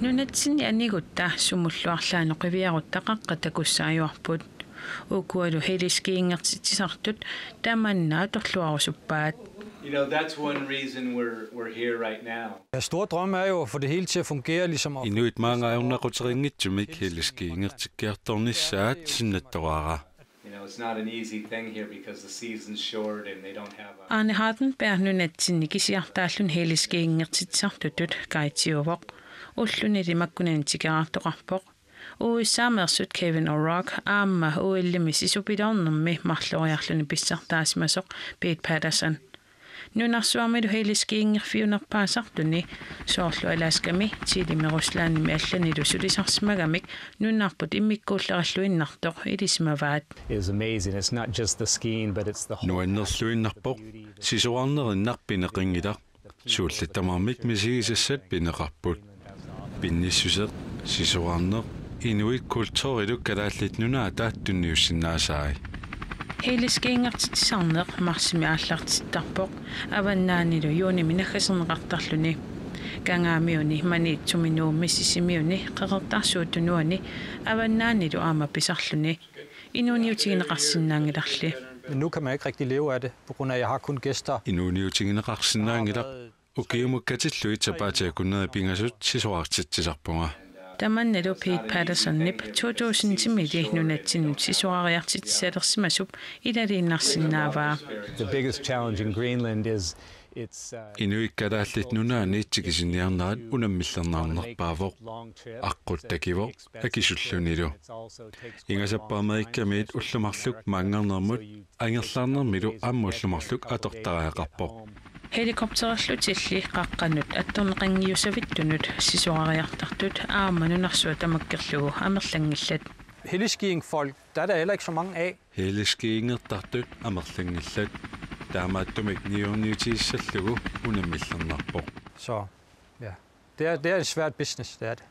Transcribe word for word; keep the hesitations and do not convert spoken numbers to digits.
Nunatsinni anigutta sumullu arlaannut qiviarutta qaqqat takussaajuarput. Ukualu heliskiingertitsisartut tamanna atorluarusuppaat. You know, that's one reason we're, we're here right now. Jeres store drøm er jo at få det hele til at fungere, ligesom at Inuit maanga ajornaquteqanngitsumik heliskiingertikkiartornissaat sinnattoraara. You know, it's not an easy thing here because the season's short and they don't have a Arne Hardenberg nunatsinni kisiartaalluni heliskiingertitsisartutut guidiuvoq. Ullunili makkunani tikeraartoqarpoq. U S A-meersut Kevin O'Rourke aamma U L-imi sisupiloornermi marloriarluni pissartaasimasoq Pete Patterson. Nunarsuarmilu heliskiingerfiunerpaasartuni soorlu Alaskami, Chilemi Ruslandimi allanilu sulisarsimagamik nunarput immikkuullarilluinnartoq ilisimavaat. Is amazing. It's not just the skiing, but it's the whole Nuannerluinnarpoq, sisorarnerinnaq pineqanngilaq. Suullit tamarmik misigisassat pineqarput. Pinnissuseq, sisorarneq, inuit kulturilu Kalaallit Nunaata tunniussinnaasai. Heliskiingertitsisarneq marsimi aallartittarpoq avannaanilu juunimi naggaserneqartarluni. Kangaamiuni, Maniitsumi, Nuummi, Sisimiuni, Qeqertarsuup Tunuani avannaanilu aamma pisarluni. Inuuniutigineqarsinnaanngilarli. Men nu kan man ikke rigtig leve af det, på grund af, at jeg har kun gæster. Inuuniutigineqarsinnaanngilaq, ukiumut katillugit sapaatip akunneri pingasut sisorartitsisarpunga. Tamannalu Pete Pattersonip to tusind-imili nunatsinnut sisorariartitsisalersimasup ilaliinnarsinnaavaa. The biggest challenge in Greenland is it's uh, Inuit Kalaallit Nunaanni tikisiniarnerat unammillernarnerpaavoq. Aqqut takivoq akisullunilu. Ingasappa Amerikamiit ullut marluk maanngarnermut angerlarnermilu aamma ullut marluk atortariaqarpoq. Helikopterillutilli qaqqanut attorneqanngiussavittunut sisorariartartut aamma nunarsuaq tamakkerlugu amerlanngillat. Heliskiing folk, der er der heller ikke så mange af. Heliskiingertartut amerlanngillat. Taamaattumik niuerniutigissallugu unammillernarpoq. Så ja, det er, det er et svært business, det er det.